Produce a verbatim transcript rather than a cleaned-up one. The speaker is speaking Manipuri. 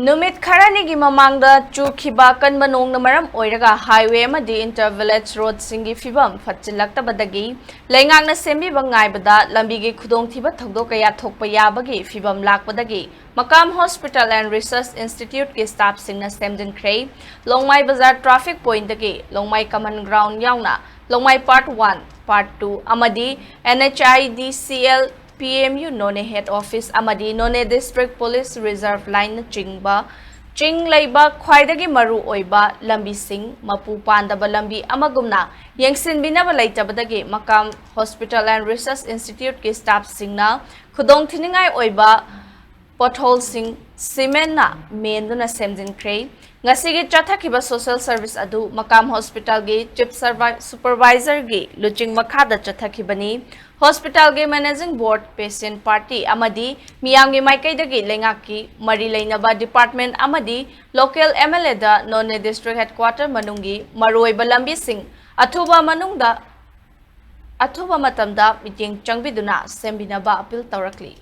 ꯅꯨꯃꯤꯠ ꯈꯔꯅꯤꯒꯤ ꯃꯃꯥꯡꯗ ꯆꯨꯈꯤꯕ ꯀꯟꯕ ꯅꯣꯡꯅ ꯃꯔꯝ ꯑꯣꯏꯔꯒ highway ꯑꯃꯗꯤ inter village roadꯁꯤꯡꯒꯤ ꯐꯤꯕꯝ ꯐꯠꯆꯤꯜꯂꯛꯇꯕꯗꯒꯤ ꯂꯩꯉꯥꯛꯅ ꯁꯦꯝꯕꯤꯕ ꯉꯥꯏꯕꯗ ꯂꯝꯕꯤꯒꯤ ꯈꯨꯗꯣꯡꯊꯤꯕ ꯊꯧꯗꯣꯛ ꯀꯌꯥ ꯊꯣꯛꯄ ꯌꯥꯕꯒꯤ ꯐꯤꯕꯝ ꯂꯥꯛꯄꯗꯒꯤ Makam Hospital and Research Instituteꯀꯤ staffꯁꯤꯡꯅ ꯁꯦꯝꯖꯤꯟꯈ꯭ꯔꯦ꯫ ꯂꯣꯡꯃꯥꯏ ꯕꯖꯥꯔ traffic pointꯗꯒꯤ ꯂꯣꯡꯃꯥꯏ common ground ꯌꯥꯎꯅ ꯂꯣꯡꯃꯥꯏ part one, part two ꯑꯃꯗꯤ NHIDCL, PMU Noney head office ꯑꯃꯗꯤ Noney District Police Reserve Lineꯅꯆꯤꯡꯕ ꯆꯤꯡ ꯂꯩꯕ ꯈ꯭ꯋꯥꯏꯗꯒꯤ ꯃꯔꯨ ꯑꯣꯏꯕ ꯂꯝꯕꯤꯁꯤꯡ ꯃꯄꯨ ꯄꯥꯟꯗꯕ ꯂꯝꯕꯤ ꯑꯃꯒꯨꯝꯅ ꯌꯦꯡꯁꯤꯟꯕꯤꯅꯕ ꯂꯩꯇꯕꯗꯒꯤ Makam Hospital and Research Instituteꯀꯤ staffꯁꯤꯡꯅ ꯈꯨꯗꯣꯡ ꯊꯤꯅꯤꯡꯉꯥꯏ ꯑꯣꯏꯕ potholeꯁꯤꯡ cementꯅ ꯃꯦꯟꯗꯨꯅ ꯁꯦꯝꯖꯤꯟꯈ꯭ꯔꯦ꯫ ꯉꯁꯤꯒꯤ ꯆꯠꯊꯈꯤꯕ social service ꯑꯗꯨ Makam Hospitalꯒꯤ chief servi-, supervisorꯒꯤ ꯂꯨꯆꯤꯡ ꯃꯈꯥꯗ ꯆꯠꯊꯈꯤꯕꯅꯤ꯫ Hospitalꯒꯤ managing board, patient party ꯑꯃꯗꯤ ꯃꯤꯌꯥꯝꯒꯤ ꯃꯥꯏꯀꯩꯗꯒꯤ ꯂꯩꯉꯥꯛꯀꯤ ꯃꯔꯤ ꯂꯩꯅꯕ department ꯑꯃꯗꯤ local MLAꯗ Noney district headquarter ꯃꯅꯨꯡꯒꯤ ꯃꯔꯨꯑꯣꯏꯕ ꯂꯝꯕꯤꯁꯤꯡ ꯑꯊꯨꯕ ꯃꯅꯨꯡꯗ, ꯑꯊꯨꯕ ꯃꯇꯝꯗ ꯃꯤꯠꯌꯦꯡ ꯆꯪꯕꯤꯗꯨꯅ ꯁꯦꯝꯕꯤꯅꯕ appeal ꯇꯧꯔꯛꯂꯤ꯫